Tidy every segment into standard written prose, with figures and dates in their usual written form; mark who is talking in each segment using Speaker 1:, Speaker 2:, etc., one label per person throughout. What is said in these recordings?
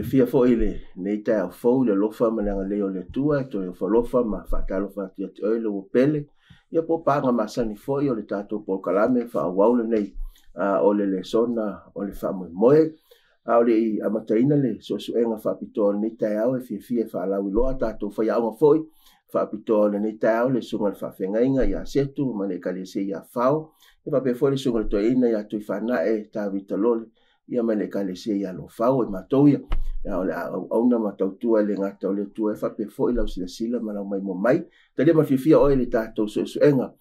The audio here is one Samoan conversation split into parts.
Speaker 1: Fiafia foi i lenei taeao fou i le alofa ma le agalelei o le Atua e toe ofo alofa ma faatalofa atu ia te oe le ua pele. Ia po o paaga masani foi o le tatou polokalame faaauau lenei o le lesona o le faamoemoe. A o le i amataina le suesuega faapitoa o lenei taeao, e fiafia e faalauiloa tatou faiaoga foi faapitoa o lenei taeao, le susuga i le faafeagaiga ia Setu ma le Ekalesia ia Fao, e faapea foi le susuga i le toeaina ia Tuifanae Tavita Lole, ia ma le Ekalesia ia Lofau. E matou ia, o le a auauna ma tautua e le gata o le Atua, e faapea foi lau silasila ma lau maimoa mai. Talia ma fiafia oe i le tatou suesuega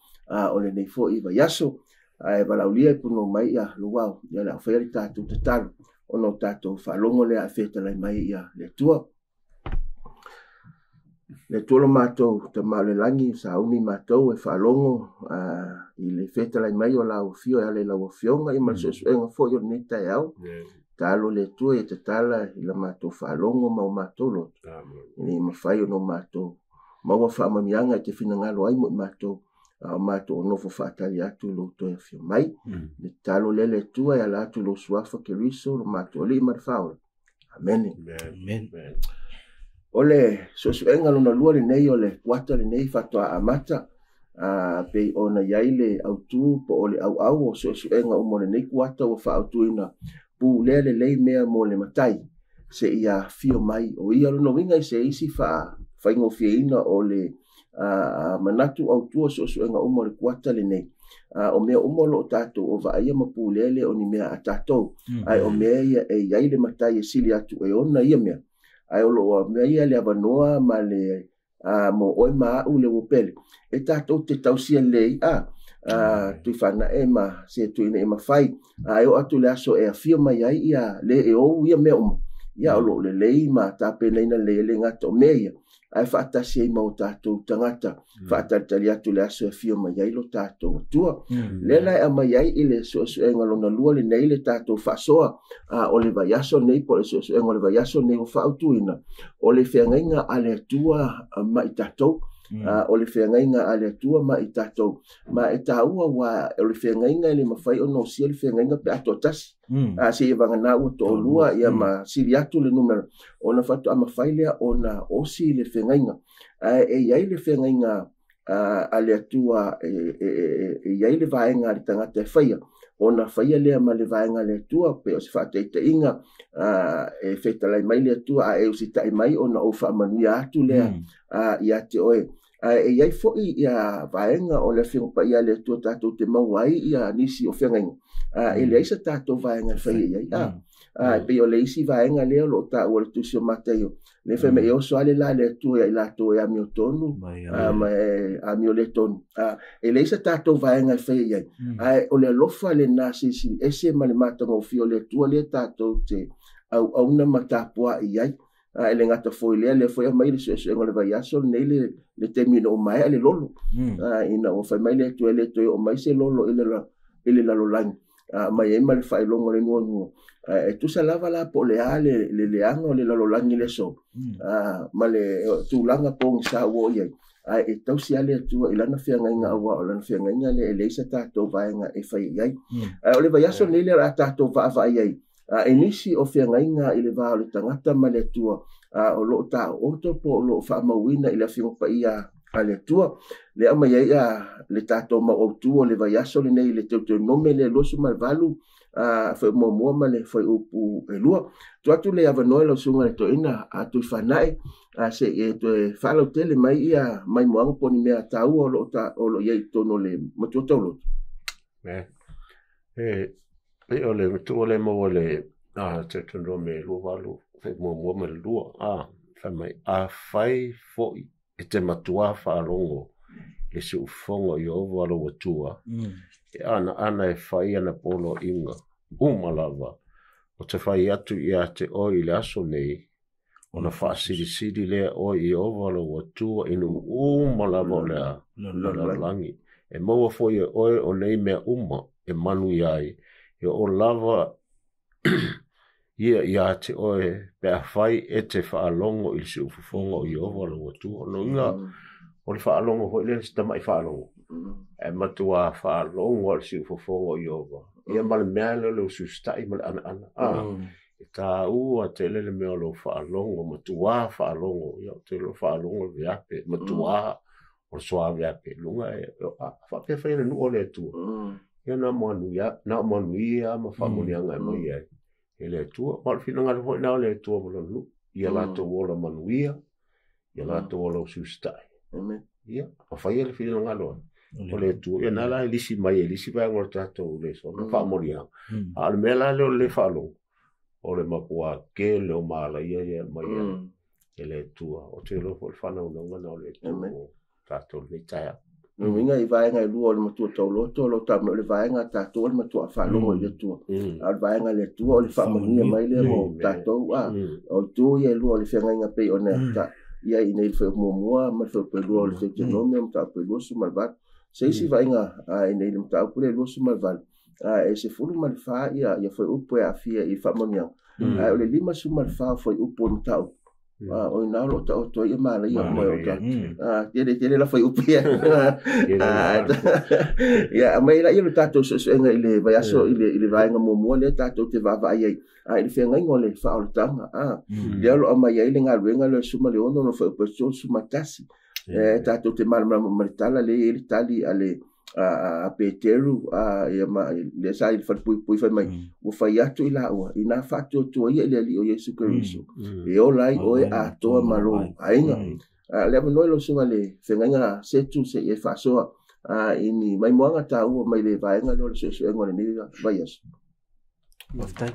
Speaker 1: o lenei foi vaiaso. Ae valaaulia e punou mai ia luau, ia le a faia le tatou tatalo, ona o tatou faalogo lea a fetalai mai ia le Atua. Le Atua lo matou Tama o le lagi, sauni matou e faalogo i le fetalai mai o lau afio e ala i lau afioga, ia ma le suesuega foi o lenei taeao. Talo le Atua ia tatala i la matou faalogo ma o matou loto, ina ia mafai ona o matou maua faamanuiaga e te finagalo ai mo i matou, a o matou nofo faatali atu i lou toe afio mai. Le tatalo lea le Atua e ala atu i lou suafa Keriso lo matou Alii ma le Faaola. Amene.
Speaker 2: Amen.
Speaker 1: O le suesuega lona lua lenei o le kuata lenei faatoa amata, pei ona i ai le autu po o le auau o suesuega uma o lenei kuata ua faaautuina pulea lelei mea mo le matai se ia afio mai. O ia lona uiga i se isi faafaigofieina o le manatu autu o suesuega uma o le kuata lenei. O mea uma o loo tatou o vaaia ma pulea le o ni mea a tatou. Ae o mea ia e i ai le matai e sili atu e ona ia mea. Ae o loo mea ia le avanoa ma le mo oe ma au le uopele. E tatou te tausia lelei tuifanae ma se tuina i mafai. Ae o atu le aso e afio mai ai ia le e ou ia mea uma. Ia o loo lelei ma tapenaina lelei e le gata o mea ia. Ae faatasi ai ma o tatou tagata, faatalitali atu le aso e afio mai ai lo tatou Atua. Le la e aumai ai i le suesuega lona lua lenei le tatou faasoa, o le vaiaso nei po o le suesuega o le vaiaso nei ua faautuina, o le feagaiga a le Atua ma i tatou. O le feagaiga a le Atua ma i tatou. Ma e taua ua o le feagaiga e le mafai ona osia le feagaiga pe a toatasi. Se ia vagana ua toalua, ia ma sili atu le numera, ona faatoa mafai lea ona osi le feagaiga. Ae e i ai le feagaiga a le Atua, e i ai le vaega a le tagata e faia, ona faia lea ma le vaega a le Atua, pe o se faataitaiga, e fetalai mai le Atua, a e usitai mai ona ou faamanuia atu lea ia te oe. Ae e i ai foi ia vaega o le Afioga Paia a le Atua tatou te maua ai ia nisi o feagaiga. E leai se tatou vaega e faia i ai. E pei o le isi vaega lea o loo taua le tusi o Mataio. Le fai mai e oso ale la le Atua ia i latou e amiotonu, ma e amio le tonu. E leai se tatou vaega e faia i ai. Ae o le alofa lena silisili ese ma le matagofie o le Atua lea tatou te auauna ma tapuai i ai. E le gata foi lea, lea foi aumai le suesuega o le vaiaso lenei le taimi ina ua maea le lolo. Ina ua fai mai le Atua e le toe oo mai se lolo i le lalolagi. Mai ai ma le faailoga o le nuanua. E tusa lava la po o le a le leaga o le lalolagi le aso. Ma le tulaga pogisa ua oo i ai. Ae e tausi lava le Atua i lana feagaiga aua o lana feagaiga lea e leai se tatou vaega e fai i ai. Ae o le vaiaso lenei lea o le a tatou vaavaai ai. E nisi o feagaiga i le va o le tagata ma le Atua, o loo taooto po o loo faamauina i le Afioga Paia a le Atua. Le aumai ai le tatou mau autu o le vaiaso lenei i le Teutonome le 28, fuainumera 1 ma le fuaiupu e 2. Tuu atu le avanoa i lau susuga i le toeaina a Tuifanae, se i e toe faalautele mai ia maimoaga po o ni mea taua o loo i ai i totonu o le matua tauloto.
Speaker 2: E o le matua le maua le Teutonome 28, fuainumera 1 ma le 2. Fai mai, afai foi e te matua faalogo le siufofoga o Ieova lou Atua, e anaana e fai ana poloaiga uma lava, o te fai atu ia te oe i le aso nei, ona faasilisili lea oe i Ieova lou Atua i nuu uma lava o le lalolagi. E maua foi e oe o nei mea uma e manuia ai, e oo lava ia ia te oe pe afai e te faalogo i le siufofoga o Ieova lou Atua. No inga, o le faalogo foi lea se tamai faalogo. E matua faalogo le siufofoga o Ieova. Ia ma le mea lea o le usiusitai ma le anaana. E Taua tele le mea o lou faalogo, matuā faalogo, ia ou te iloa faalogo le veape, matuā o le soa veape i luga e faapea fai le nuu o le Atua. Ia na manuia, na manuia ma faamanuiaga e aumai ai e le Atua. Ma o le finagalo foi lena o le Atua ma lona nuu, ia latou ola manuia, ia latou ola usiusitai.
Speaker 1: Amen.
Speaker 2: Ia, ma faia le finagalo o le Atua. Ia na la e lisi mai e lisi vaega o le tatou lesona faamanuiaga. A o le mea la lea o le le faalogo, o le matuā tele o malaia ia e aumai ai e le Atua. Ou te iloa foi le faanaunauga lena o le Atua mo tatou i lenei taeao.
Speaker 1: Lona uiga i vaega e lua o le matua tauloto o lo o tau mai o le vaega a tatou o le matua faalogo i le Atua. A o le vaega a le Atua o le faamanuia mai lea mo tatou. O itu ia e lua o le feagaiga pei ona i ai i nei le fuaiupu muamua ma le fuaiupu lua o le Deuteronomio mataupu e 28. Se isi vaaiga i nei le mataupu lea 28, e 14 ia fuaiupu e aafia i faamanuiaga, ae o le 54 o fuaiupu o le mataupu o ina o lo o taoto ai ia malaia uma e o tatou. Tele tele la fuaiupu ia. Ia aumai laia le tatou suesuega i le vaiaso i le vaega muamua lea tatou te vaavaai ai i le feagaiga o le faaolataga. Lea o lo o aumai ai le galuega lea o le 16 no fuaiupu e 31. Tatou te malamalama ma le tala lea e i ai le tali a le a Peteru, ia ma lea sa i le falepuipui fai mai, ua fai atu i laua, ina faatuatua ia i le Alii o Iesu Keriso, e ola ai oe atoa ma lou aiga. Le avanoa i lau susuga le feagaiga Setu se i e faasoa i ni maimoaga taua mai le vaega lea o le suesuega o lenei vaiaso.
Speaker 3: Faafetai.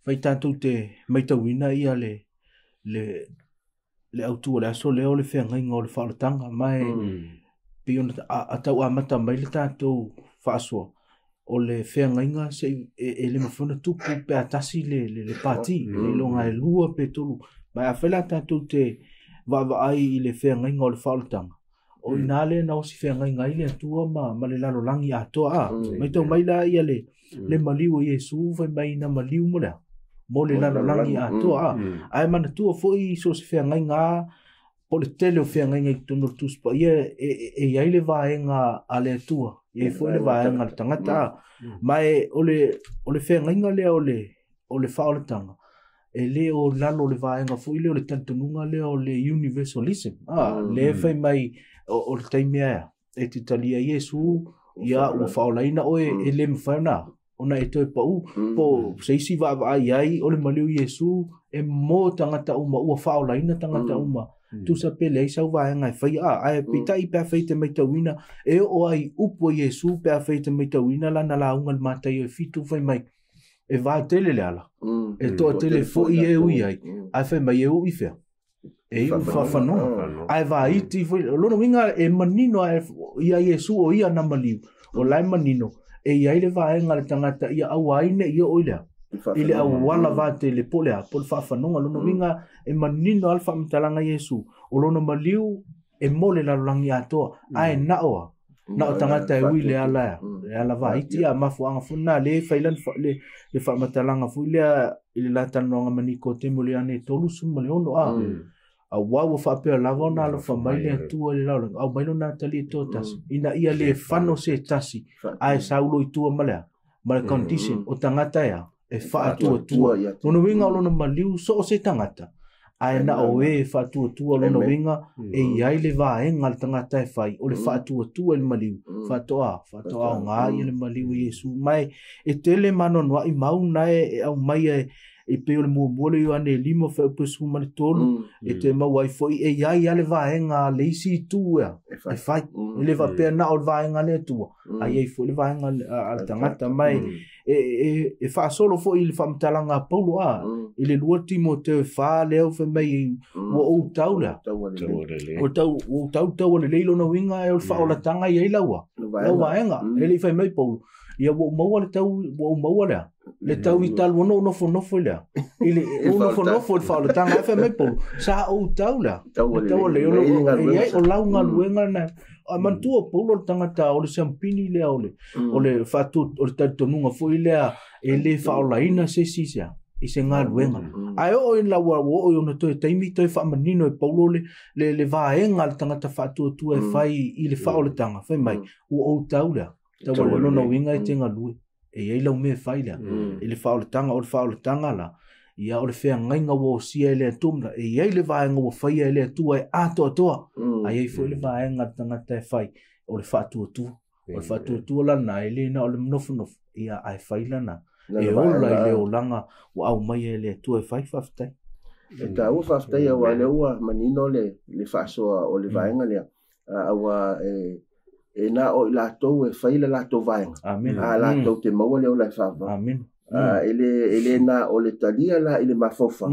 Speaker 3: Fai tatou te maitauina ia le autu o le aso lea o le feagaiga o le faaolataga, ma e pei ona a tau amata mai le tatou faasoa, o le feagaiga se e le mafai ona tupu pe a tasi le pati, le iloga e lua pe tolu. Ma a fai la tatou te vaavaai i le feagaiga o le faaolataga, o ina le na osi feagaiga ai le Atua ma le lalolagi atoa. Maitau mai la ia le maliu o Iesu fai mai na maliu mo lea, mo le lalolagi atoa. Ae manatua foi so se feagaiga po le tele o feagaiga i totonu o le Tusi Paia e i ai le vaega a le Atua, e i ai foi le vaega a le tagata. Ma e o le feagaiga lea o le faaolataga, e le o lalo le vaega foi lea o le talitonuga lea o le universalism. Le fai mai o le taimi aea e te talia Iesu, ia ua faaolaina oe, e le mafai ona e toe pau, po se isi vaavaai ai o le maliu Iesu e mo tagata uma, ua faaolaina tagata uma. Tusa pele ai sau vaega e fai, ae peitai pe a fai te maitauina, e oo ai upu a Iesu pe a fai te maitauina lana lauga le Mataio e 7 fai mai, e vatele le ala, e toatele foi e ui ai, ae fai mai e ui fea, e iu faafanoa, ae vaiti foi, lona uiga e manino ia Iesu o ia na maliu, o la e manino, e i ai le vaega le tagata ia aua ai nei oo i lea, i le auala vatele po lea, po le faafanoga, lona uiga e manino a le faamatalaga Iesu, o lona maliu e mo le lalolagi atoa, ae nao na o tagata e ui le ala le ala vaiti a mafuaaga foi na le fai lana le faamatalaga foi lea i le latalanoaga ma Nikotemo le ane 36 a ua faapea lava ona alofa mai le Atua i le lalolagi, au mai lona atalii e toatasi, ina ia le fano se tasi, ae saulo i tua ma lea, ma le condition o tagata ea, e faatuatua. Lona uiga o lona maliu so o se tagata, ae na o e faatuatua lona uiga e i ai le vaega le tagata e fai, o le faatuatua i le maliu, faatoa aoga ia le maliu i Iesu. Mai e tele manoanoai mau na e aumai e pei o le muamua le Ioane 5 fuaiupu 13, e te maua ai foi e i ai le vaega le isi itu ea e fai, e le faapea na o le vaega le Atua, ae i ai foi le vaega a le tagata. Mai e faasolo foi i le faamatalaga a Paulo i le 2 Timoteo 4 lea fai mai ua ou tau lea, ua tau tau lelei lona uiga e o le faaolataga i ai lau vaega. E le i fai mai Paulo, ia ua ou maua le tau, ua ou maua lea le tau i talu ona ou nofonofo lea, i le ou nofonofo i le faaolataga, ae fai mai Paulo, sa ou tau lea, le tau lelei, e i ai o lau galuega lena. Manatua Paulo le tagata o le siampini lea o le faatu o le talitonuga foi lea e le faaolaina se isi sea i se galuega. Ae oo i lau oo i ona toe taimi toe faamanino e Paulo le vaega le tagata faatuatua e fai i le faaolataga, fai mai ua ou tau lea, tau le lona uiga e te galue, e i ai lau mea e fai lea i le faaolataga. O le faaolataga la Ia o le feagaiga ua osia e le Atua e i ai le vaega ua faia e le Atua e atoatoa. Ae i ai foi le vaega a le tagata e fai o le faatuatua. O le faatuatua lana e le na o le nofonofo, ia ae fai lana. E ola i le olaga ua aumaia e le Atua e fai, faafetai.
Speaker 1: E taua faafetai aua lea ua manino le faasoa o le vaega lea. Aua e na o i latou e fai le latou vaega. A latou te maua le ola e faavavau.
Speaker 3: Amen.
Speaker 1: E le na o le talia la i le mafaufau.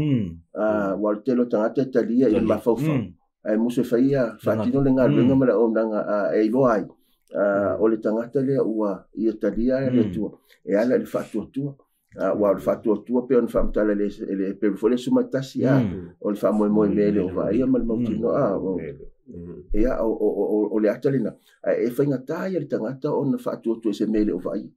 Speaker 1: Ua o le tele o tagata e talia i le mafaufau. Ae musu e faia faatino le galuega ma le auaunaga e iloa ai. O le tagata lea ua ia talia le Atua. E ala i le faatuatua. Ua o le faatuatua pe ona faamatala e le pelu foi le 11 o le faamoemoe mea le o vaaia ma le mautino ia o le ata lena. Ae e faigata ia le tagata ona faatuatua i se mea le o vaaia.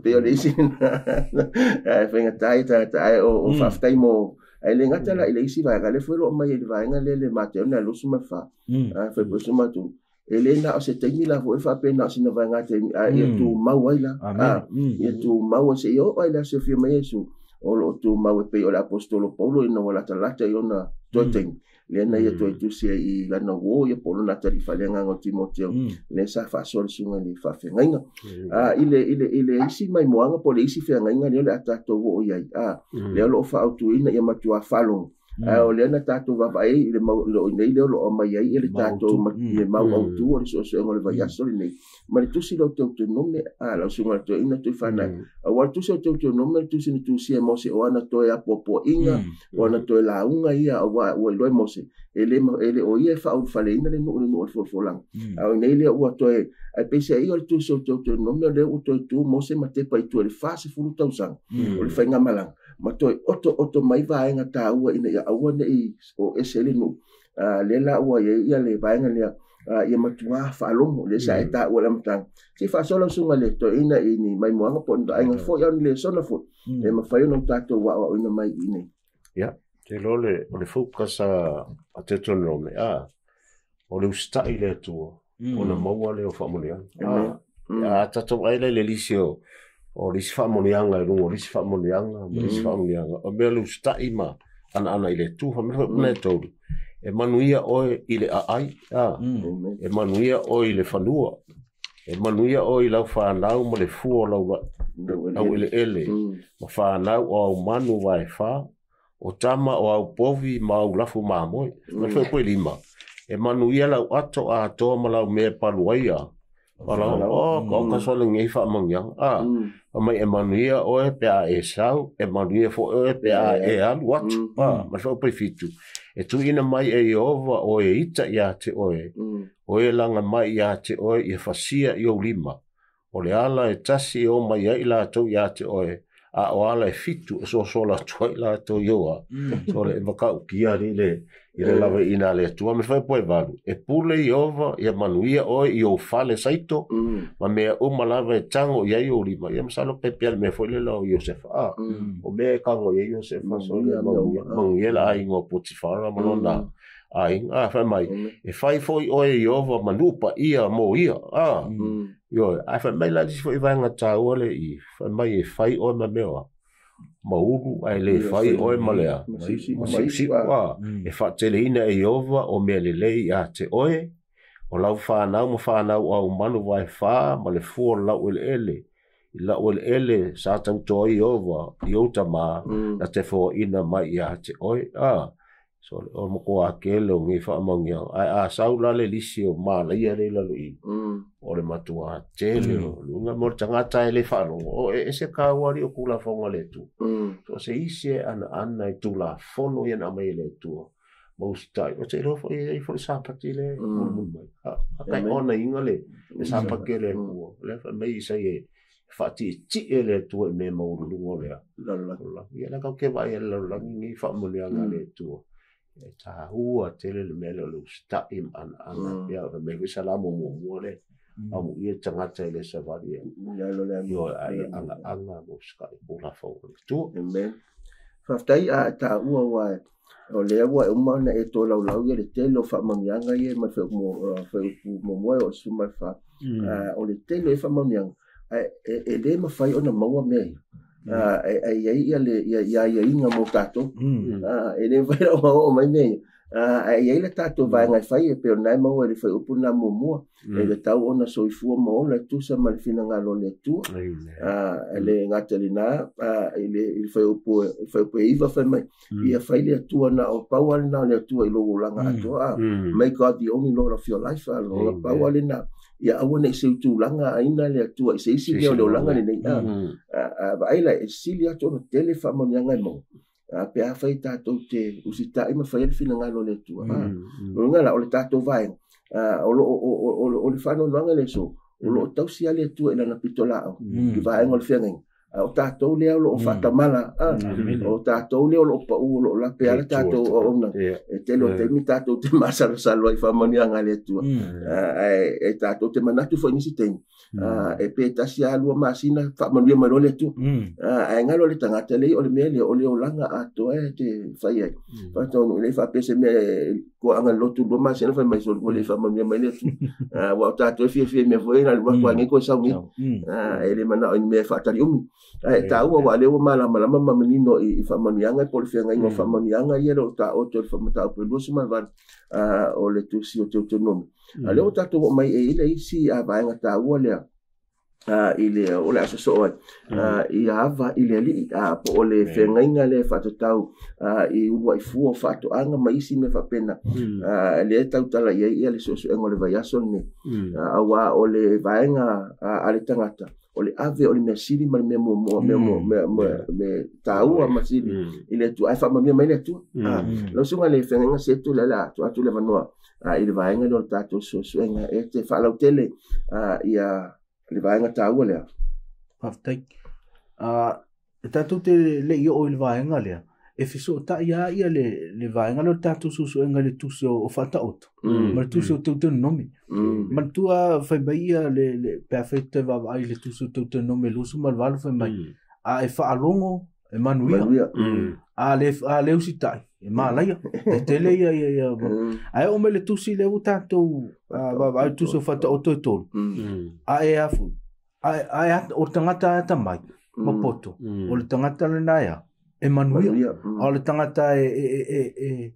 Speaker 1: Pe o le isi e faigata ia tagata ae o faafetai mo ae le gata la i le isi vaega le foi lo mai i le vaega lea le Mateo na 24 fai po sumatu e le na o se taimi la foi faapena o sina vaega taimi a ia tumau ai la ia tumau ai se ia oo ai le aso e fia mai Iesu o loo tumau e pei o le apostolo Paulo ina ua latalata i ona toe taimi lea na ia toe tusi ai i lana uō ia po o lona atalii faaleagaga o Timoteo lea sa faasoa le susuga i le faafeagaiga. I le isi maimoaga po o le isi feagaiga lea o le a tatou oo i ai lea o loo faaautuina ia matuā faalogo. Ae o lea na tatou vaavaai i le mau o nei lea o loo aumai ai le tatou le mau autu o le suesuega o le vaiaso lenei. Ma le tusi o Deuteronome lau susuga i le toeaina Tuifanai. Aua le tusi o Deuteronome le tusi na tusia e Mose o ana toe apoapoaiga, o ana toe lauga ia aua ua iloa e Mose. E le o ia e faaulufaleina le nuu o le folafolaga. A o nei lea ua toe ae peiseai o le tusi o Deuteronome lea ua toe tu Mose ma tepa i tua i le 40 tausaga o le faigamalaga. Ma toe oto mai vaega taua ina ia aua nei o ese le nuu. Lea la ua i ai ia le vaega lea ia matuā faalogo lea sa e taua i le amataga. Se faasoa lau susuga i le toeaina i ni maimoaga po o ni vaaiga foi a o ni lesona foi e mafai ona tatou aoaoina mai i nei.
Speaker 2: Ia, te iloa o le focus a Deuteronome o le usitai le Atua ona maua lea o faamanuiaga. A tatou ai la i le lisi o le isi faamanuiaga i luga o le isi faamanuiaga ma le isi faamanuiaga. O mea le usitai ma anaana i le Atua. Faamea foi puna e tolu. E manuia oe i le aai. E manuia oe i le fanua. E manuia oe i lau whanau ma le fua o lau eleele. Ma whanau o au manu vae wha. O tama o au povi ma au lafu mamoe. Ma foi koe lima. E manuia lau ato a atoa ma lau mea paluaia. Wala, o ka sola ngei whaamangianga. Mai e manuia oe pe a e sau, e manuia fo oe pe a e alu atu. Ma foi koe fitu. E tuina mai e Iehova o e ita ia te oe. O e langa mai ia te oe i fasia i o lima. O le ala e tasi e o mai ai latou ia te oe. A o ala e fitu e sosola atu ai latou i oa. So le wakaukia ni le i le lava ina le Atua. Me whai poe valu. E pule Iehova ia manuia oe i o fale saito. Ma mea uma lava e tango i ai o lima. Ia masalo pe pea le mea foi le lao Iosefa. O mea e kango i ai Iosefa. So le manuia la ai ngō Potifara ma lona aiga. Whai mai. E whai foi oe Iehova manupa ia mo ia. Ioe, ai whai mai la disi foi vaenga tāua le i. Whai mai e whai oe ma mea. Maulu ai le whai oe ma lea. Ma sisi. E whaateleina e Iehova o mea lelei ia te oe. O lau whanau ma whanau au manu vai wha ma le fua o lau eleele. I lau eleele sa tautoa Iehova i o tama na te whoaina mai ia te oe. So o moko a kele o ngi whaamangia. Ai a sau la le lisi o mālaia le lalo i. O le matua tele o lunga mo le tangata e le whaalongo. O e se kāwari o kula whaonga le tu. So se isi e ana ana i tū la fono ia na mai le tua. Maustai. O te iloa foi e foi sapati le mulmul mai. A kai ona inga le sapati le kua. Le wha mai isa e whaati ti e le tua e me maululunga lea. Ia la kau ke vai e lalolagi ngi whaamuneanga le tua. E tāhua tele le mea le o le usita'i ma anaana. Ia me foi salamo muamua le. Amu ia tangata e le savali e. Ioe ai anga anga mo usita'i po la fau o le tua.
Speaker 1: Amen. Faafetai a taua ua o lea ua e uma ona e tolaulau ia le tele o faamanuiaga ia ma feupu muamua e o le 14. O le tele e faamanuiaga ae e le mafai ona maua mea ia. E i ai ia le ia aiaiga mo tatou. E le mafai ona oo mai mea ia. Ae i ai le tatou vaega e fai e pei ona e maua i le fuaiupu lena muamua. E tatau ona soifua ma ola e tusa ma le finagalo o le Atua. E le gata i lena, i le fuaiupu e 9 fai mai, ia fai le Atua na o pau lava lena o le Atua i lou olaga atoa. Make God the only Lord of your life. Pau lava lena. Ia aua ne i seu tulaga aina le Atua i se isi mea o le olaga lenei. Vaai la, e sili atu ona tele faamanuiaga e maua. Pe afai tatou te usitai ma faia le finagalo o le Atua. O la o le tatou vaega, o le faanoanoaga le aso, o lo o tausi lava le Atua i lana pitolaau, i vaega o le feagaiga. A o tatou lea o lo o faatamala, o tatou lea o lo o pau, o lo o lape lava le tatou auaunaga. E tele o taimi tatou te masalosalo ai i faamanuiaga a le Atua. Ae tatou te manatu foi i nisi taimi, e pe tasi lava lua masina faamanuia mai loa le Atua. Ae galo le tagata lea, o le mea lea, o le olaga atoa e te fai ai. Faataunuu le faapea se mea toaga le lotu 2 masina fai mai soli le faamanuia mai le Atua. Ua o tatou e fiafia mea foi na lua atu nei toe sau nei. E le manao i mea e faatali umi. Ae taua ua lea ua malamalama ma manino i faamanuiaga po o le feagaiga o faamanuiaga ia o lo o taoto i le mataupu e 28 o le tusi o Teutonomi. A lea ua tatou oo mai e i le isi vaega taua lea i le o le aso soo ai i ava i le alii po o le feagaiga lea e faatatau i uluai fua o faatoaga ma isi mea faapena. Lea e tautala i ai ia le suesuega o le vaiaso lenei. Aua o le vaega a le tagata, o le ave o le mea sili ma le mea muamua, mea taua ma sili i le Atua, ae faamanuia mai le Atua. Lau susuga i le feagaiga se atu le la atu le avanoa i le vaega lea o le tatou suesuega e te faalautele ia le vaega taua lea.
Speaker 3: Faafetai. E tatou te le i oo i le vaega lea, e fesootai lava ia le vaega lea o le tatou suesuega i le tusi o Faataoto ma le tusi o Teutonomi. Manatua fai mai ia le pe afai te vaavaai i le tusi o Teutonomi 28 fai mai, a e faalogo e manuia, a le usitai e malaia, e tele ia ia. Ae oo mai le tusi lea ua tatou vaavaai i le tusi o Faataoto e 3, a e afu, a o le tagata atamai ma poto, o le tagata lena ea e manuia, a o le tagata e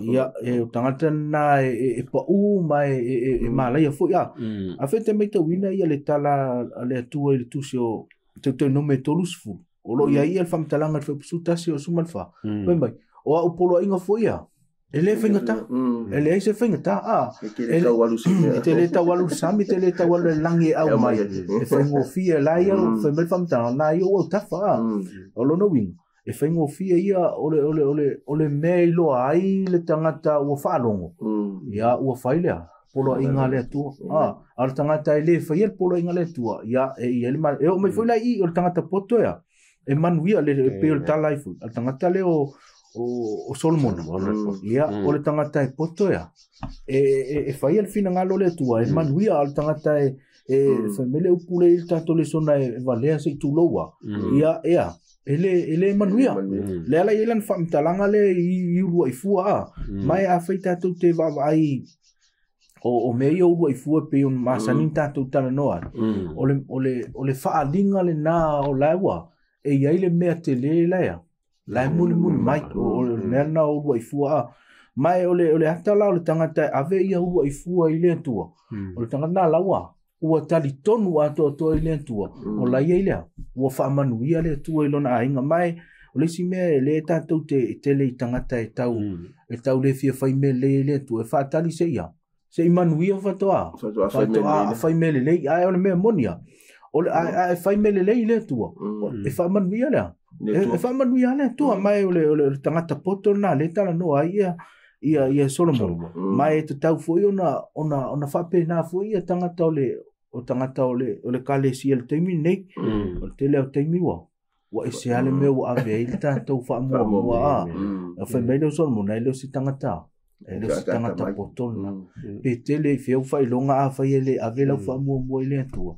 Speaker 3: ia e o tagata lena e pau ma e malaia foi a. A fe te maitauina ia le tala a le Atua i le tusi o Teutonomi 30, o lo o i ai ia le faamatalaga i le fuaiupu 11 o 14. Fai mai, o au poloaiga foi ia, e le faigata, e leai se faigata.
Speaker 1: E te le tau alu
Speaker 3: e te le tau alu sami, te le tau alu le lagi e au mai. E faigofie la ia, fai mai le faamatalaga, na ia ua tafa. O lona uiga, e faigofie ia o le mea i loa ai le tagata ua faalogo. Ia ua fai lea poloaiga a le Atua. A o le tagata e le faia le poloaiga a le Atua, ia e i ai le e oo mai foi la i o le tagata poto ia, e manuia le pei o le tala ai foi. A le tagata lea o Solomona. Ia, o le tagata e poto ia, e faia le finagalo o le Atua, e manuia. A o le tagata e fai mai le upu le i le tatou lesona e valea se i tuloua. Ia, ea, e le manuia. Le ala i ai lana faamatalaga le i uluai fua. Mai afai tatou te vaavaai o mea ia uluai fua pei ona masani tatou talanoa. O le faaaliga lena o la ua e i ai le mea tele la ia. La e mulimuli mai o le mea lena o uluai fua. Mai o le ata la o le tagata e ave ia uluai fua i le Atua. O le tagata la ua ua talitonu atoatoa i le Atua. O la ia i lea ua faamanuia le Atua i lona aiga. Mai o le isi mea e le tatou te tele i tagata e tau le fia fai mea lelei i le Atua, e faatali se ia se i manuia faatoa fai mea lelei. Ae o le mea moni ia, o le ae fai mea lelei i le Atua, e faamanuia lea, e faamanuia le Atua. Mai o le tagata poto lena le talanoa ai ia Solomon. Mai e tatau foi ona faapena foi ia tagata o le kalesia i le taimi lenei. O le tele o taimi ua ese lava le mea ua ave ai le tatou faamuamua. Fai mai lea o Solomon, e le o se tagata, e le o se tagata poto lena. Pe tele i fea faailoga afai e le ave lau faamuamua i le Atua,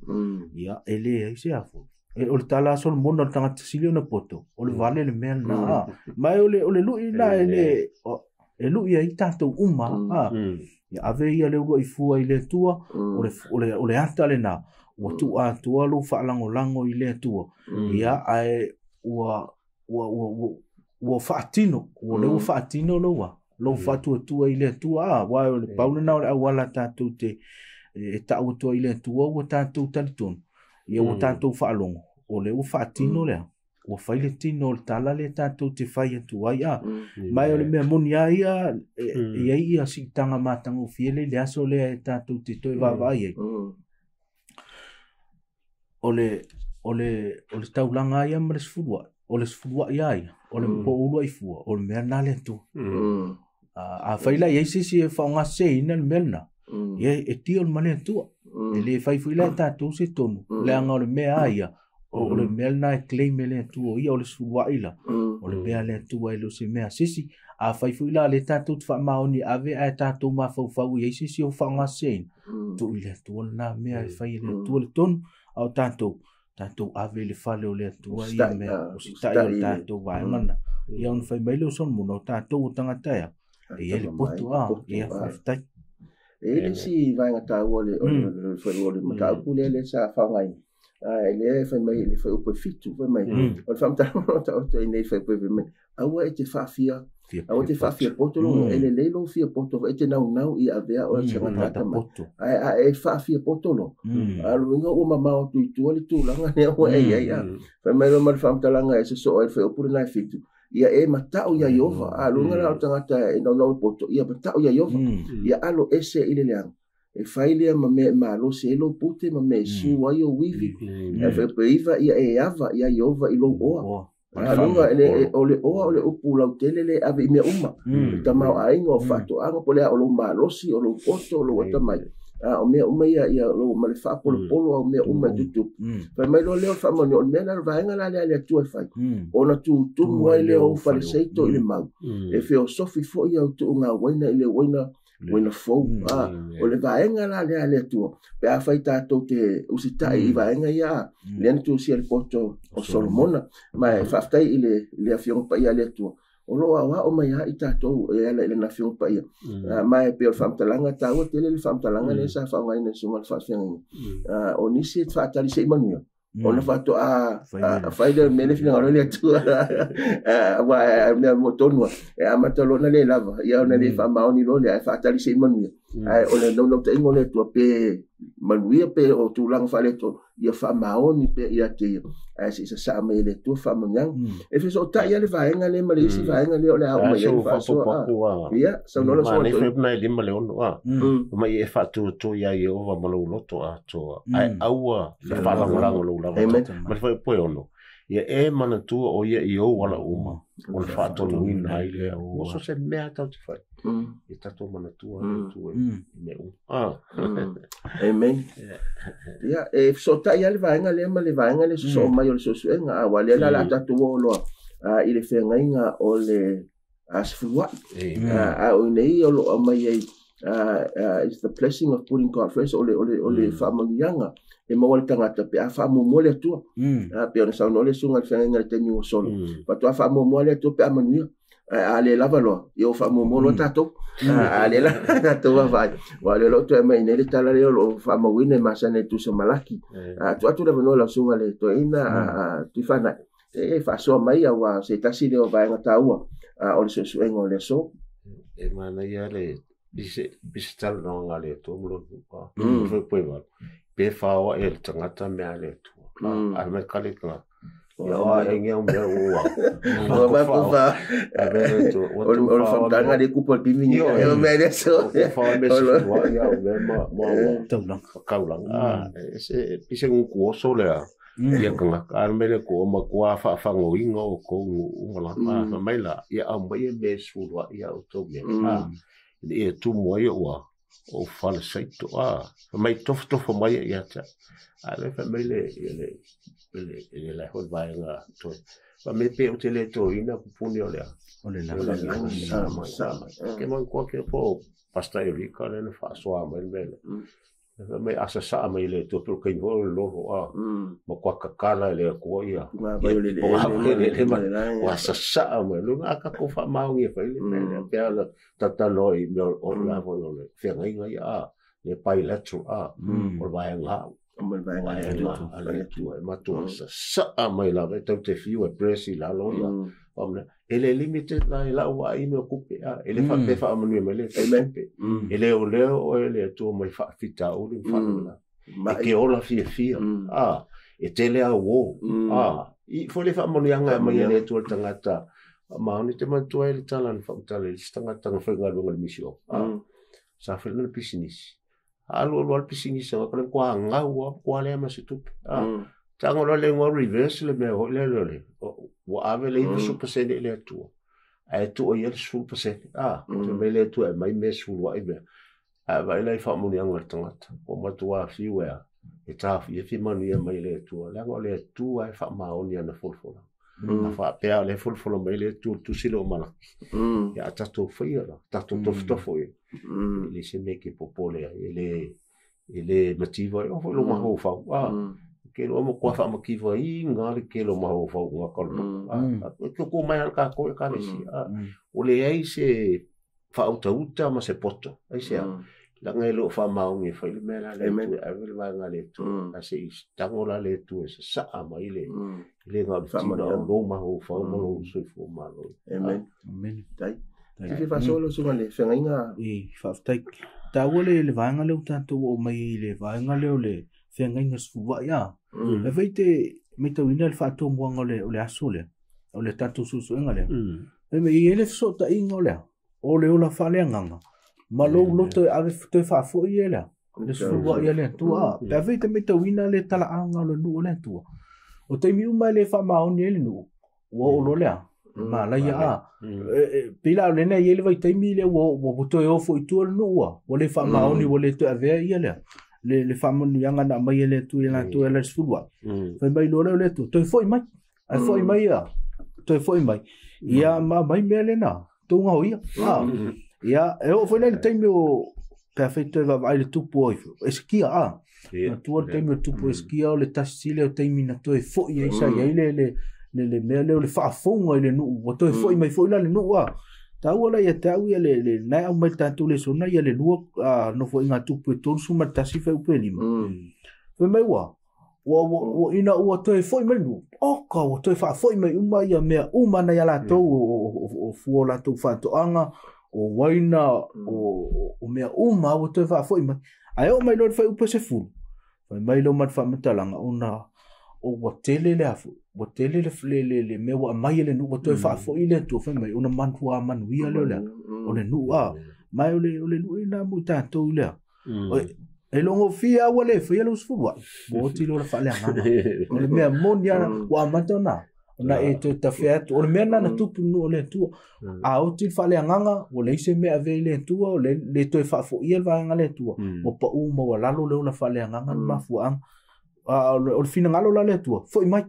Speaker 3: ia e leai se afo. O le tala a Solomon o le tagata sili ona poto, o le vale le mea lena. Mai o le lui lena e lui ai tatou uma. Ia ave ia le uluai fua i le Atua, o le ata lena. Ua tuuatoa lou faalagolago i le Atua. Ia ae ua ua ua ua ua faatino, ua lea ua faatino lou lou faatuatua i le Atua. Aua o le pau lena o le auala tatou te e tau atua i le Atua ua tatou talitonu. Ia ua tatou faalogo, o lea ua faatino lea. Ua fai le tino o le tala lea tatou te fai atu ai. Mai o le mea moni a ia, e iai ia siitaga matagofie le i le aso lea e tatou te toe vaavaai ai. O le o le o le taulaga ia ma le sefuluai, o le sefuluai a ia, o le poulu ai fua, o le mea lena le Atua. Afai la i ai se isi e faaaogaseseina le mea lena, ia e deal ma le Atua. E le fai foi la e tatou se tonu, leaga o le mea a ia, o le mea lena e claim e le Atua, o ia o le sefuluai la, o le mea a le Atua e le o se mea a se isi. Afai foi la lea tatou te faamaoni ave ae tatou mafaufau i ai se isi o faaaogaseseina, tuu i le Atua lena mea e fai e le Atua le tonu, a o tatou, tatou ave i le fale o le Atua ia mea, o sitai o le tatou vaega lena. Ia ona fai mai lea o Solomona, o tatou o tagata ea, e i ai le poto a, ia faafetai.
Speaker 1: E i ai le isi vaega taua o le o le o le mataupu lea lea sa faaaogaina. E lea e fai mai i le fuaiupu e 7, fai mai, o le faamatalaga o taoto ai nei fuaiupu e fai mai, aua e te faafia, aua e te faafia poto lou, e lelei lou fia poto, e te naunau i avea o se tagata mai. Ae a e faafia poto loa, a o lona uiga ua mamao atu i tua le tulaga lea ua e i ai. Fai mai loa ma le faamatalaga e sosoo ai le fuaiupu lena e 7, ia e matau ia Ieova. A o lona uiga la o le tagata e naunau i poto, ia matau ia Ieova, ia alo ese i le leaga. E fai lea ma mea e malosi ai lou pute ma mea e su ai ou ivi. E fai pe iva ia e ava ia Ieova i lou oa. A luga o le oa o le upu lautele le ave i mea uma. Le tamaoaiga o faatoaga po o le a o lou malosi, o lou poto, o lou atamai. O mea uma ia, ia lou ma le faapolopolo au mea uma e tutupu. Fai mai loa lea o le faamanuia, o le mea la, o le vaega la lea a le Atua e fai. Ona tutumu ai lea o ou faleseito i le mau. E feosofi foi au tuuga uaina i le uaina uaina fou. O le vaega la lea a le Atua, pe afai tatou te usitai i vaega ia, lea na tusia le poto o Solomona. Ma e faafetai i le Afioga Paia a le Atua, o lo o aoao mai lava i tatou e ala i lana Afioga Paia. Ma e pei o le faamatalaga taua tele le faamatalaga lea sa faaaogaina e Susuga i le Faafeagaiga. O nisi e faatali se i manuia, ona faatoa fai lea mea le finagalo le Atua. Aua mea mo tonu e amata loa ona le lava, ia ona le faamaoni loa lea, ae faatali se i manuia. Ae o le naunautaiga o le Atua pe manuia pe o tulaga faaletonu, ia faamaoni pea ia te ia, ae se i sasaa mai e le Atua faamanuiaga. E fesootai lava le vaega lea ma le isi vaega lea o le a oo mai ai le faasoa. Ia, saunoa lau
Speaker 2: Susuga. Nei foi na e 5 le 6 a. Mai e faatuatua ia Ieova ma lou loto atoa, ae aua le faalagolago lou lava. Ma le fuaiupu e 6, ia e manatua o ia i ou ala uma, o le faatonuina ai lea. Ua so se mea tatou te fai, ia tatou manatua le Atua i mea uma.
Speaker 1: Amen. Ia, e fesootai lava le vaega lea ma le vaega lea sosoo mai o le suesuega. Aua lea la o le a tatou oo loa i le feagaiga o le sefuluai. A o nei o lo o aumai ai, is the blessing of putting God first, o le faamanuiaga e maua le tagata pe a faamuamua le Atua. Pe ona saunoa le Susuga i le Feagaiga i le taimi ua sola, faatoa faamuamua le Atua pe a manuia. A le lava loa, ia ua faamuamua loa tatou. A le lava tatou vaavaai. Aua o lea o lo o toe aumai nei le tala lea o lo o faamauina e masani ai Tusa Malaki. Tuu atu le avanoa i lau Susuga i le Toeaina Tuifaanai, e faasoa mai aua se tasi lea o vaega taua o le suesuega o le aso.
Speaker 2: E manaia le pise talanoaga a le Atua ma lona upu. Foi poe valu. Pe whaoa e le tagata mea a le Atua. A mai kale tagata. Ia oa e ngea mea ua.
Speaker 1: Ua ma ko fa. O le faamatalaga le kupu o le pimi ni. O mea le so.
Speaker 2: O whaoa me se fua ia o mea ma ua.
Speaker 3: Taulanga.
Speaker 2: Kaulanga. Se pise nguku oso lea. Ia kangaka a me le ko ma kua whaafangoinga o kou ngu unga la. Fa mai la ia au mai e me sefulu ia o tau mea. Ia tumu ai ua o whale saito a. Fa mai tofo mai ia te. A le fa mai le le le la hoi vaenga toi. Fa me pe o te le toina pupuni o lea.
Speaker 3: O le la.
Speaker 2: Sa mai. Ke man kua ke po pasta Erika le na whaasoa mai le mele. Fa mai asa saa mai le to pelo kai ho loro a. Ma kua kakala le kua ia.
Speaker 1: Ngā vai o le le le
Speaker 2: le le Wa sa saa mai lunga ka ko wha maungi whai le mele. Pe ala tatalo i mea o la o le whengainga ia a. Le bilateral a. O le vaenga.
Speaker 1: Ma le vaega a le Atua.
Speaker 2: A le Atua e matua sasaa mai lava e tatou te fiu e press i lalo ia. E le limited la i lau vaai mea o tupe, a e le faapea faamanuia mai le Atua tupe. E le o lea oe le Atua mai faafitauli ma faalavelave. E te ola fiafia, a e tele au uō, a i foi le faamanuiaga e aumai e le Atua i le tagata. Maoni te manatua ai le tala na faamatala i le isi tagata na faigaluega i le misio, a sa fai lana pisinisi. Alu alu lava le pisinisi a le matua gau lava, matua leai ma se tupe. Tago loa le igoa reverse le mea foi lea le ua ave le 90% i le Atua, ae tuu i ai le 10%. Fai mai le Atua e aumai mea sefulu ai mea. Ae vaai la i faamanuiaga a le tagata, ua matua fiu e a, e taofia fia manuia mai le Atua, leaga o le Atua e faamaoni ana folafolaga. A faapea o lea e folafola mai le Atua i le tusi lea o Malaki, ia a tatou faia la, tatou tofotofo i ai, e le se mea e te popole ai, e le mativa ai, oo foi lou mafaufau. Ke loa matua faamativaina le tele o mafaufau o tagata o le lotu. E tutu mai lava le tatou ekalesia. Ua leai se faautauta ma se poto. Aisea? Leaga e le o faamaoni e fai le mea la le Atua e ave le vaega a le Atua. Ae se i tago la le Atua e sasaa mai le le na o le tino o lou mafaufau ma lou soifua maloloina.
Speaker 1: Amen. Amen. Tai. Te fia faasoa lau susuga i le feagaiga.
Speaker 3: E faafetai. Taua le vaega lea ua tatou oo mai ai i le vaega lea o le feagaiga sefuluai a. E fai te matauina le faatomuaga o le aso lea, o le tatou suesuega lea. E mai i ai le fesootaiga o lea, o le ola faaleagaga, ma lou loto e ave toe faafoi e lea, le sefuluai a le Atua. Pe afai te matauina le talaaga o le nuu o le Atua. O taimi uma e le faamaoni ai le nuu, ua oo loa lea, malaia a. Pei la o lena e i ai le vaitaimi lea ua toe o foi i tua le nuu a, ua le faamaoni, ua le toe avea ia lea, le faamanuiaga na aumai e le Atua ia latou e ala i le sefuluai. Fai mai loa lea o le Atua, toe foi mai. Ae foi mai ia, toe foi mai. Ia ma mai mea lena, touga o ia. Ia, e oo foi la i le taimi o, pe afai toe vaavaai i le tupu o Esekia, a. Matua le taimi o le tupu o Esekia o le tasi lea o taimi na toe foi ai sa i ai le mea lea o le faafouga i le nuu. Ua toe foi mai foi la le nuu, a. Taua la ia te au ia le nae au mai le tatou lesona ia le lua nofoaiga tupu e 31 fuaiupu e 5. Fai mai ua, ua ina ua toe foi mai le nuu, oka ua toe faafoi mai uma ia mea uma na ia latou o fua o latou faatoaga, o waina, o mea uma ua toe faafoi mai. Ae oo mai loa le fuaiupu e 10, fai mai loa ma le faamatalaga ona o ua tele le afu, ua tele le mea ua aumai e le nuu, ua toe faafoi le Atua, fai mai ona matua manuia lea o le o le nuu a. Mai o le nuu ina mo tatou lea. E logofia ua le faia lou sefuluai, ua oti loa le faaleagaga. O le mea moni lava, ua amata ona e toe tafea atu. O le mea lena na tupu i le nuu o le Atua. A oti le faaleagaga, ua leai se mea ave i le Atua, o le toe faafoia le vaega le Atua, ua pau ma ua lalo le ola faaleagaga le mafuaaga. O le finagalo la le Atua, foi mai.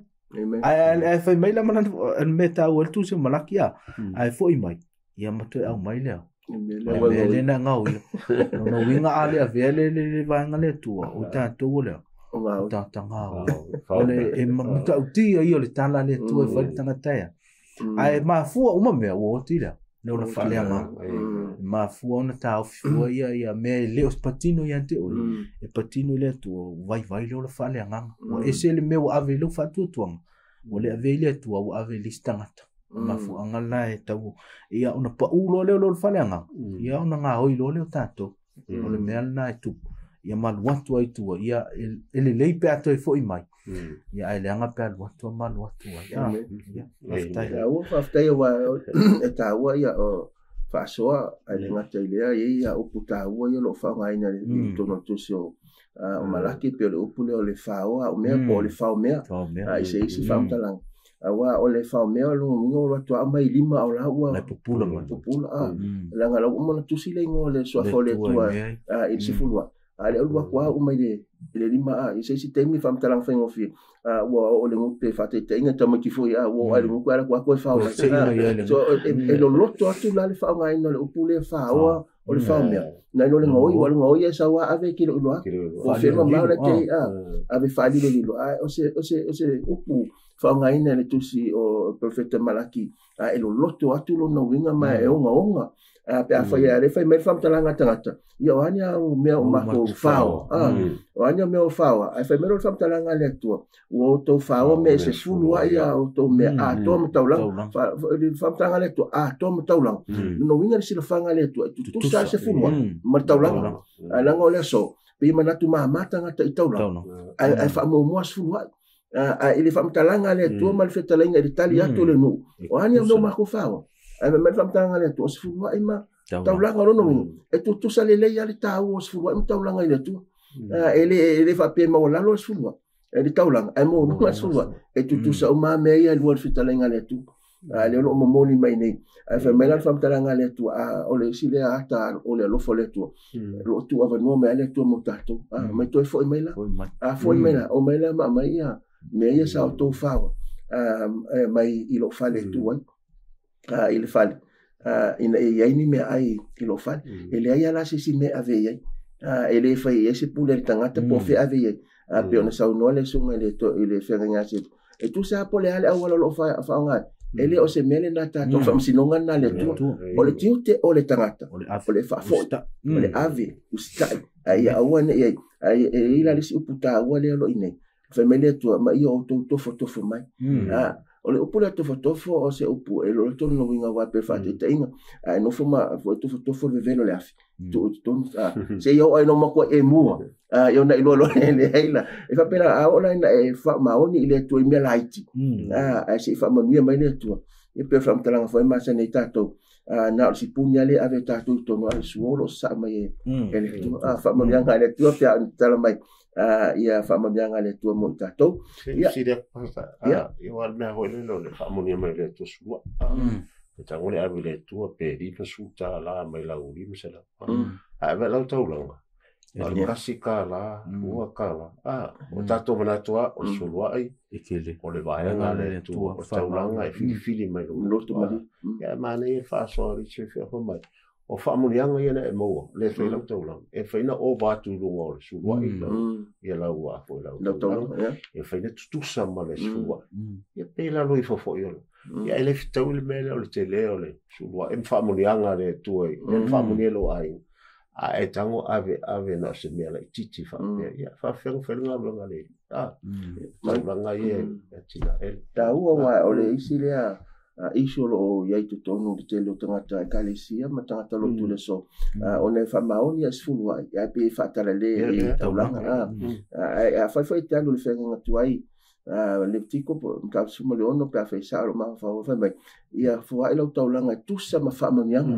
Speaker 3: Ae fai mai la ma le mea taua ai le tusi o Malaki a, ae foi mai, ia ma toe au mai lea. Le mea lena ngau ia. No uiga a le avea le vaega le Atua, o tatou o lea. O tatanga o. O le e matautia ia o le tala le Atua e fai le tagata ia. Ae mafua uma mea ua oti lea. Le ola faaleagaga. Mafua ona taofi fua ia mea e le o patino ia te oe. E patino i le Atua, vaivai le ola faaleagaga. Ua ese le mea ua ave i lou faatuatuaga. Ua le ave i le Atua, ua ave i le isi tagata. Mafuaaga la e tau ia ona pau loa lea o le faaleagaga. Ia ona gaoi loa lea o tatou. O le mea lena e tupu. Ia malu atu ai tua. Ia e lelei pe a toe foi mai. Ia ae leaga pe alu atu malu atu ai. Ia faafetai.
Speaker 1: Ia ua faafetai ua e taua ia o faasoa ai le gata i lea ia upu taua ia lo faaaogaina i totonu o le tusi o Malaki pe o le upu lea o le faoa o mea po o le faomea. I se isi faamatalaga. Aua o le faomea o luga o atu au mai lima o la ua
Speaker 3: le pupula mai.
Speaker 1: Pupula a. Leaga lau uma na tusi le igoa o le suafa o le Atua i le sefulua. A le alu atu au mai le lima a. I se isi taimi faamatalaga faigofie. Ua oo le gupe faataitaiga tamaiti foi a ua oo ai le gupe ala atu e fao mai. So e loloto atu la le faaaogaina o le upu lea faoa o le faomea. Nai lo le gaoi, ua le gaoi e sau ave ki lo iloa. Ua whenua mau le te ave whaalilo lilo. O se upu faaaogaina le tusi o Profeta Malaki. E loloto atu lona uiga ma e ogaoga. Pe afai a le fai mai le faamatalaga a tagata, ia o a ni au mea o matou faoa. O a ni au mea o faoa, ae fai mai loa le faamatalaga a le Atua, ua outou faoa mea e sefulu ai a outou mea atoa ma taulaga. Le faamatalaga a le Atua, atoa ma taulaga. Lona uiga le silafaga a le Atua, e tutusa lava le sefulu ai ma le taulaga. Ae leaga o le aso, pei e manatu mamā tagata i taulaga, ae faamuamua sefulu ai. Ae i le faamatalaga a le Atua ma le fetalaiga i le tali atu o le nuu, o a ni au mea o matou faoa. Ae fai mai le faamatalaga a le Atua, o sefulu ai ma taulaga. O lona uiga, e tutusa lelei lava le taua o sefulu ai ma taulaga i le Atua. E le faapea e maualalo le sefulu ai le taulaga, ae maualuga le sefulu ai. E tutusa uma lava mea ia e lua i le fetalaiga a le Atua. Lea o lo o momoli mai nei. Ae fai mai la le faamatalaga a le Atua, o le isi lea ata o le alofa o le Atua. O lo o tuuavanoa mai lava le Atua mo tatou. Mai toe foi mai la. Foi mai la, omai la ma aumai ia mea ia sa outou faoa mai i lou fale e tu ai. I le fale, ina ia i ai ni meaai i lou fale. E leai lava la se isi mea e ave i ai. E le fai i ai se pule a le tagata po o fea ave i ai. Pei ona saunoa le susuga i le feagaiga a Setu, e tusa lava po o le a le auala o lo o faaaoga ai. E le o se mea lena tatou faamasinoga lena a le Atua. O le tiute o le tagata, o le faafoi, o le ave, usitai, ae ia aua ne i ai. Ae e i ai la le isi upu taua lea o lo o i inei. Fai mai le Atua, ma ia outou tofotofo mai. O le upu lea tofotofo o se upu e loloto lona uiga aua pei o le faataitaiga, a e nofo ma foi tofotofo le vevelo o le afi, tuu i totonu, seia oo ai ina matua e mua, ia ona iloa loa lea leai la. E faapena, a oo la ina e faamaoni i le Atua i mea laiti, ae se i faamanuia mai le Atua. Ia pei o le faamatalaga foi e masani ai tatou, na o le sipuni lava lea e ave e tatou i totonu, a o le suo o lo o sasaa mai e le Atua. Faamanuiaga a le Atua pe a ona tatala mai ia faamanuiaga a le Atua mo i tatou.
Speaker 2: Ia. Sili atu pastor. Ia aua o le mea foi lele o le faamanuia mai o le Atua sua. E tago le ave i le Atua pe $50 mai lau $500. Ae ave lau taulaga, na o le $1, $2. O tatou manatu lava, o le suluai, o le vaega a le Atua, o le taulaga e filifili mai lou
Speaker 1: loto malie.
Speaker 2: Ia e manaia le faasoa o le isi fai mai. O faamanuiaga ia na e maua, le fai lau taulaga, e fai na ova atu i luga o le suluai ia lau a foi lau taulaga, e fai na tutusa ma le suluai. Ia pe lalo ifo foi o le. Ia e le fetaui le mea lea o le tele o le suluai, ma faamanuiaga a le Atua i le faamanuia lou aiga. A e tago ave ave na o se mea laitiiti faapea, ia faafefea ona fai le galuega a le taulaga ia e atinae.
Speaker 1: Taua aua o le isi lea issue o lo o i ai i totonu o le tele o tagata ekalesia ma tagata lotu i le aso, ona e faamaoni ia sefulu ai, ae pei e faatalale i taulaga. Ae afai foi e te alu i le feagaiga tuai, Levitiko po o Mataupu 16 pe afai e sao lou mafaufau fai mai, ia foai lau taulaga e tusa ma faamanuiaga.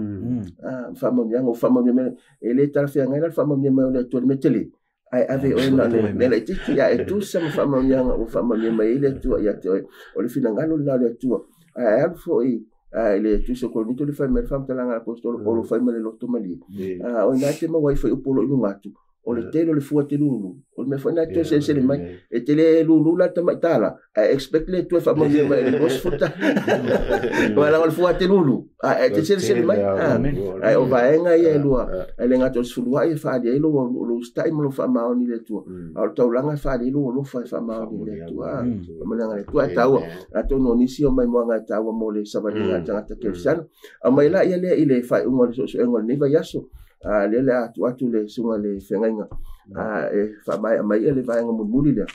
Speaker 1: Faamanuiaga, o faamanuia mai, e le talafeagai la le faamanuia mai o le Atua i le mea tele, ae ave oe na o le mea laitiiti, ae tusa ma faamanuiaga ua faamanuia mai ai le Atua ia te oe. O le finagalo lena o le Atua. Ae alu foi i le Tusi o Korinito le fai mai le faamatalaga a le Aposetolo Paulo fai ma le loto malie. O i ina e te maua ai foi upu o lo o i luga atu, o le tele o le fua e te lulu. O le mea foi lena e toe selesele mai. E te le lulu la le tamai tala, ae expect le Atua e faamanuia mai i le 20. Aua leaga o le fua e te lulu, ae e te selesele mai. Ae o vaega ia e lua, ae le gata o le sefulu ai e faaali ai lou usitai ma lou faamaoni i le Atua. A o le taulaga e faaali ai lou alofa e faamaoni i le Atua. Faamanuiaga a le Atua. Ae taua, atonu o nisi o maimoaga e taua mo le savaliga a le tagata kerisiano. Aumai laia lea i le faaiuga o le suesuega o lenei vaiaso. Lea o le a atu atu le susuga i le feagaiga e faamaea mai le vaega mulimuli lea.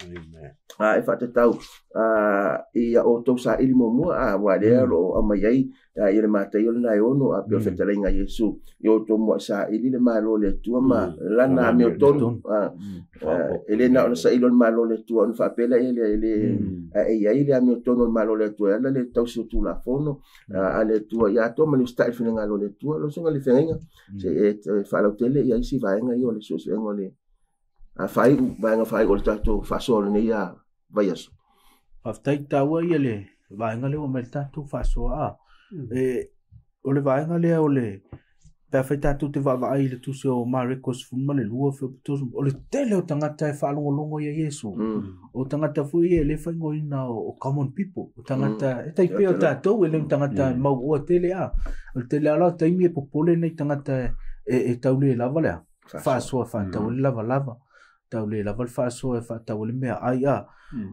Speaker 1: E faatatau i a outou saili muamua, aua lea o lo o aumai ai ia le Mataio lena e 6, pei o le fetalaiga a Iesu, i outou muai saili le Malo o le Atua ma lana amiotonu. E le na ona saili o le Malo o le Atua ona faapea lea e le ae i ai le amiotonu o le Malo o le Atua e ala le tausi o Tulafono a le Atua ia atoa ma le usitai i le finagalo o le Atua. Lau susuga i le feagaiga, se e faalautele ia isi vaega ia o le suesuega o le faaiu, vaega faaiu o le tatou faasoa o lenei vaiaso.
Speaker 3: Faafetai taua ia le vaega lea ua mai le tatou faasoa. O le vaega lea o le pe afai tatou te vaavaai i le tusi o Mareko 12, o le tele o tagata e faalogologo ia Iesu. O tagata foi ia e le faaigoaina o common people. O tagata e tai pei o tatou e le o ni tagata mauoa tele a. O le tele lava o taimi e popole nei tagata e tau le lava le faasoa faatau ai le lavalava. Tau le lava le faasoa e faatau ai le meaai a.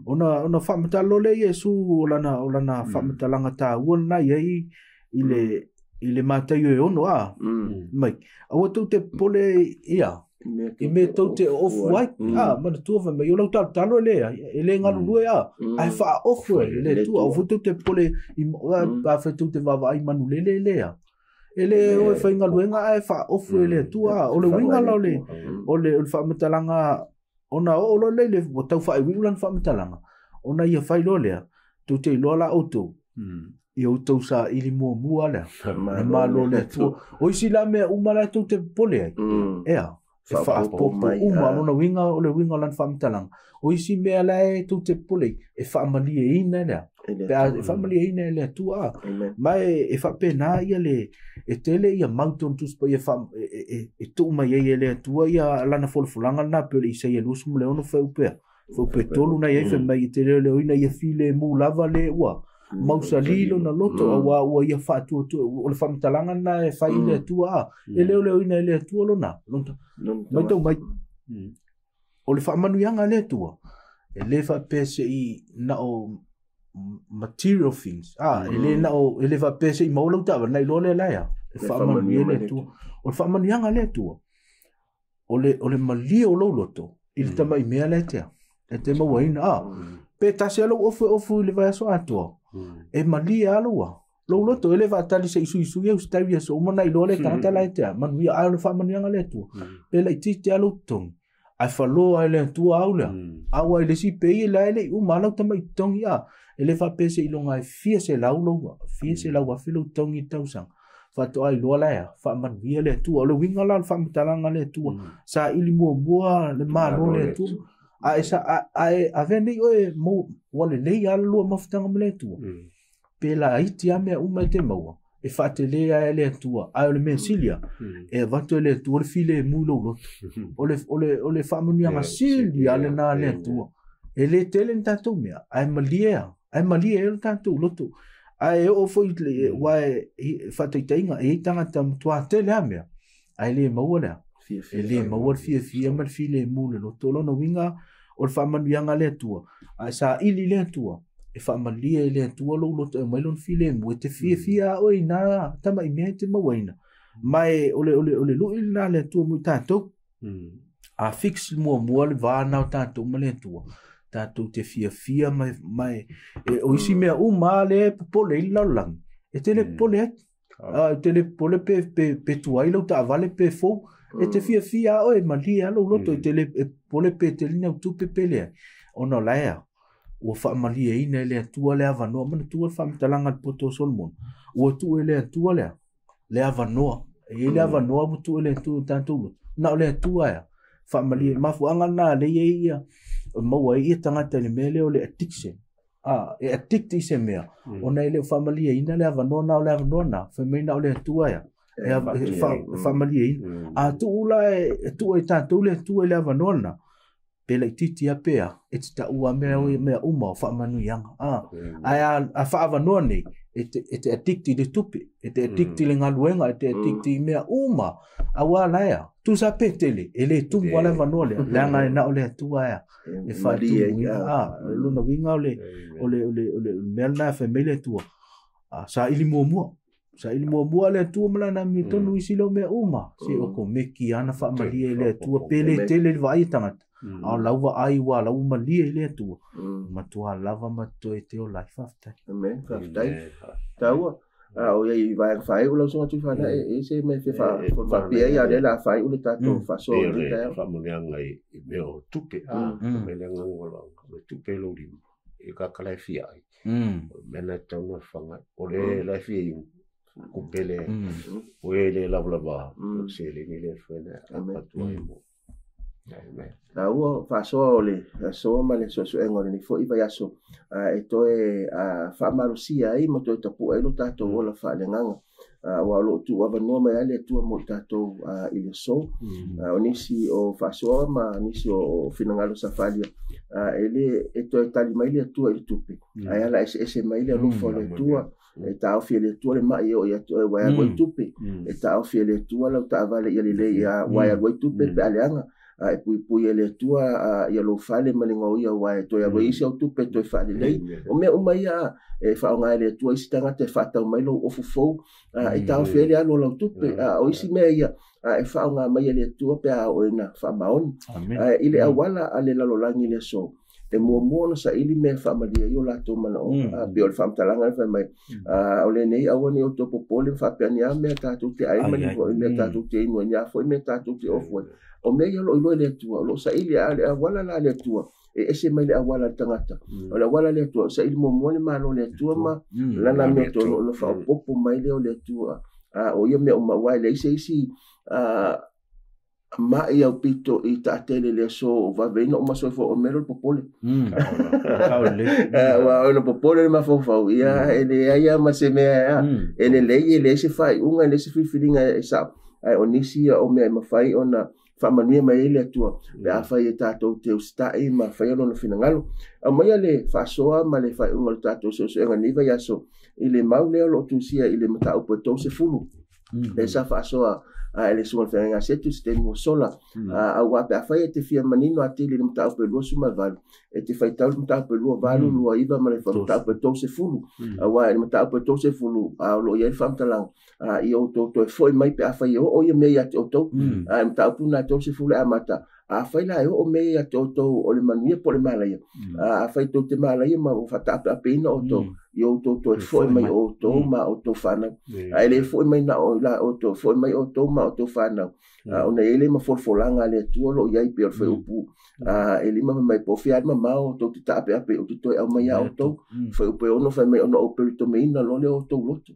Speaker 3: Ona faamatala loa lea Iesu o lana faamatalaga taua lena i ai i le i le Mataio e 6 a mai aua tou te popole ia i mea tou te oofu ai a manatua fai mai o lau talotalo e leai e le galulue a ae faaofu e le Atua. Aua foi tou te popole i afai tou te vaavaai i manulele e lea e le o e faigaluega ae faaofu e le Atua. O le uiga la o le o le faamatalaga ona oo loa lea i le ua tau faaiuiu lana faamatalaga ona ia fai loa lea tou te iloa la outou i outou saili muamua lea le Malo o le Atua. O isi la mea uma la tou te popole ai ea e faaopoopo uma. Lona uiga o le uiga o lana faamatalaga o isi mea la e tou te popole ai e faamalieina lea pe a e faamalieina e le Atua. Ma e faapena ia le e tele ia mau tonu Tusi Paia e tuu mai ai e le Atua ia lana folafolaga lena pei o le Isaia 26 fuaiupe 3 na i ai fai mai e te leoleoina ia filemu lava le ua mausali lona loto auā ua ia faatuatua. O le faamatalaga lena e fai i le Atua a e leoleoina e le Atua lona mai tau mai o le faamanuiaga a le Atua e le faapea se i na o material things a e le na o e le faapea se i maua lau taavale na iloa lea la ea e faamanuia le Atua. O le faamanuiaga a le Atua o le malie o lou loto i le tamai mea lea e te mauaina a pe tasi a lou ofu e ofu i le vaiaso atoa e malie a lou loto e le faatali se i suisui au se aso uma na iloa le tagata la e tea manuia. Ae o le faamanuiaga le Atua pe laitiiti a lou totogi ae faloa e le Atua au lea aua i le isi pei la e le i uma lau tamai totogi a e le faapea se iloga e fia selau lou fia selau afe lou totogi i le tausaga faatoa iloa la ea faamanuia le Atua. O le uiga la o le faamatalaga le Atua saili muamua le Malo le Atua ae avea nei oe mo ua lelei a le lua mafutaga ma le Atua pe laiti a mea uma e te maua e faatele ae le Atua. Ae o le mea silia e avatu e le Atua le filemu i lou loto. O le faamanuiaga sili a lena le Atua. E le tele ni tatou mea ae malie a ae malie ai lo tatou loto. Ae oo foi ua e faataitaiga e i ai tagata matua tele a mea ae le maua lea e le maua le fiafia ma le filemu le loto. O lona uiga o le faamanuiaga le Atua ae saili le Atua e faamalie e le Atua lou loto e mai lona filemu e te fiafia a oe i nā tamai mea e te mauaina. Ma e o le lui lena le Atua mo i tatou a fix muamua le va na o tatou ma le Atua tatou te fiafia ma e o isi mea uma le popole i le lalolagi e te le popole ai e te le popole pe tuai lau taavale pe fou e te fiafia a oe malie a lou loto e te le popole pe tele ni au tupe pe leai ona o laea ua faamalieina e le Atua le avanoa. Manatua le faamatalaga a le poto o Solomona ua tuu e le Atua lea le avanoa e i ai le avanoa ua tuu e le Atua i tatou loto na o le Atua ea faamalie mafuaaga lena lea i ai ia maua ai ia tagata i le mea lea o le addiction e addict i se mea ona e le o faamalieina le avanoa na o le avanoa na fai mai na o le Atua ea e faamalieina a tuu la e tuu e tatou le Atua i le avanoa lena pe laitiiti a pea e te taua mea uma o faamanuiaga ae a faaavanoa nei e te addict i le tupe e te addict i le galuega e te addict i mea uma auā laea tusa pe tele e le tumu a le avanoa lea leaga e na o le Atua ea e faatumuina lona uiga o le mea lena e fai mai le Atua saili muamua saili muamua le Atua ma lana amiotonu isi leo mea uma se o komeki ana faamalie i le Atua pe le tele le vaai e tagata a o lau vaai ua lau malie i le Atua matua lava ma toe te ola ai. Faafetai.
Speaker 1: Amen. Faafetai. Taua o ia i vaega faaiu lau susuga Tuifaana e se mea e faapea ai a lea la faaiu le tatou faasoa
Speaker 2: o le taeao. Faamanuiaga i mea o tupe me le agaga o le tupe lou lima e kakala e fia ai. O le mea na e tatau ona faga o le la e fia iu kupe le o e le lavalava seleni le fai na atua ai mo.
Speaker 1: Amen. Taua faasoa o le aso ma le suesuega o lenei foi vaiaso e toe faamalosia ai ma toe tapua ai lo tatou ola faaleagaga aua o loo tuu avanoa mai ai le Atua mo i tatou i le aso. O nisi o faasoa ma nisi o finagalo sa faaalia e le e toe tali mai le Atua i le tupe ae ala eseese mai le alofa o le Atua e taofi e le Atua le mai e oo ia te oe ua e alu ai tupe e taofi e le Atua lau taavale ia lelei ua e alu ai tupe pe a leaga. E puipui e le Atua ia lou fale ma le gaoia aua e toe alu ai isi au tupe e toe faalelei. O mea uma ia e faaaoga e le Atua isi tagata e faatau mai lou ofu fou e taofi ai le alu o lau tupe. O isi mea ia e faaaoga mai e le Atua pe a oo ina faamaoni. I le auala a le lalolagi i le aso, e muamua ona saili mea e faamalie ai o latou manaoga. Pei o le faamatalaga lea fai mai, o lenei aua ne i outou popole ma faapea ni a mea tatou te ai ma ni foi mea tatou te inu ai, ni a foi mea tatou te ofu ai. O mea ia o lo o iloa e le Atua, o lo o saili a le auala la a le Atua, e ese mai le auala a le tagata. O le auala a le Atua, o saili muamua le malo o le Atua ma lana amiotonu ona faaopoopo mai lea o le Atua. O ia mea uma aua e leai se isi ma'i aupito i taatele i le aso o vaveina uma soifua o le mea lea o le popole. Aua o le popole le mafaufau, ia e leai lava ma se mea e lelei, e leai se faaiuga, e leai se filifiliga e sao. Ae o nisi ia o mea e mafai ona faamanuia mai ai le Atua pe afai e tatou te usitai ma faia lona finagalo. Aumaia le faasoa ma le faaiuga o le tatou suesuega i lenei vaiaso i le mau lea o lo o tusia i le mataupu e 30. Lea sa faasoa e le susuga i le feagaiga a Setu i se taimi ua sola. Aua pe afai e te fia manino atili i le mataupu e 28, e te faitau le mataupu e 28, 29 ma le mataupu e 30. Aua i le mataupu e 30, o lo o i ai le faamatalaga, ia outou toe foi mai pe afai e oo ia mea ia te outou. A i le mataupu lena e 30 e amata, afai la e oo mea ia te outou o le manuia po o le malaia, afai tou te malaia ma ua faataapeapeina outou, ia outou toe foi mai outou ma outou fanau. Ae le foi mai na o la outou, foi mai outou ma outou fanau. Ona e i ai le mafolafolaga a le Atua o lo o i ai pei o le fuaiupu e 5 fai mai po o fea lava le mamao tou te taapeape ou te toe aumai ia outou. Fuaiupu e 6 fai mai ona ou peletomeina loa lea o outou loto.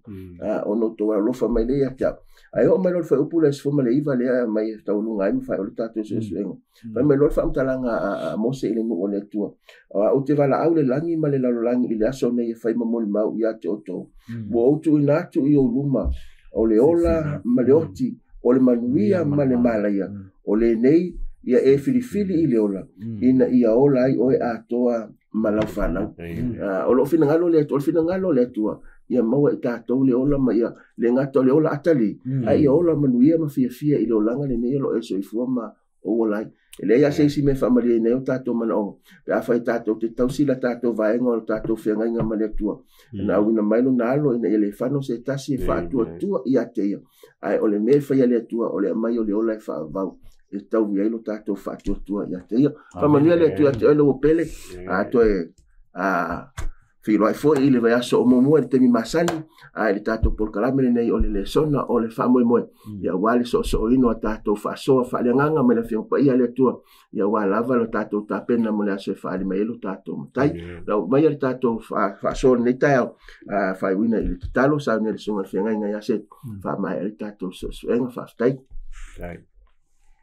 Speaker 1: Ona outou alolofa mai lea ia te au. Ae oo mai loa le fuaiupu lea 19 lea e aumai e taualuga ai ma faaiu ai le tatou suesuega. Fai mai loa le faamatalaga a Mose i le nuu o le Atua. Ou te valaau le lagi ma le lalolagi i le aso nei e fai ma molimau ia te outou. Ua ou tuuina atu i ou luma o le ola ma le oti, o le manuia ma le malaia, o lenei ia e filifili i le ola, ina ia ola ai oe atoa ma lau fanau. O lou finagalo le Atua, o le finagalo o le Atua, ia maua i tatou le ola ma ia le gata o le ola atalii, ae ia ola manuia ma fiafia i le olaga lenei o lo o e soifua ma ou ola ai. E leai lava se isi mea e faamalieina ai o tatou manaoga, pe afai tatou te tausi la tatou vaega o le tatou feagaiga ma le Atua, na auina mai lona alo ina ia le fano se tasi e faatuatua ia te ia. Ae o le mea e faia le Atua, o le aumai o le ola e faavavau e tauvi ai lo tatou faatuatua ia te ia. Faamanuia le Atua ia te oe lau pele, a toe feiloai foi i le vaiaso o muamua i le taimi masani, a i le tatou polokalame lenei o le lesona o le faamoemoe, ia aua le soosooina o tatou faasoa faaleagaga mai le Afioga Paia a le Atua, ia aua lava lo tatou tapena mo le aso e faaali mai ai lo tatou matai. Lau maia le tatou faasoa lenei taeao, faaiuina i le tatalo, saunia le susuga i le feagaiga ia Setu, faamaea le tatou suesuega. Faafetai.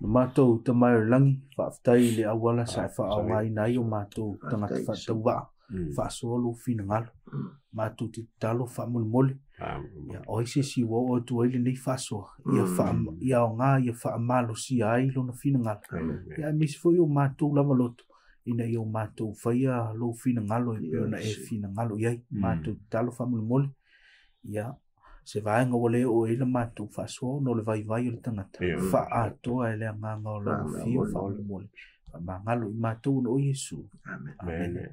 Speaker 3: Na matou Tama i le lagi, faafetai i le auala sa e faaaogaina ai o matou tagata faatauvaa, faasoa lou finagalo. Matou te tatalo faamolemole, ia o ai se isi ua oo atu ai lenei faasoa, ia ia aoga, ia faamalosia ai lona finagalo. Ia aemaise foi o matou lava loto, ina ia o matou faia lou finagalo e pei ona e finagalo i ai. Matou tatalo faamolemole, ia se vaega ua le oo i ai la matou faasoa ona o le vaivai o le tagata, faaatoa e le agaga o lau afio faamolemole, faamagalo i matou ona o Iesu.
Speaker 1: Amen.
Speaker 3: Amen.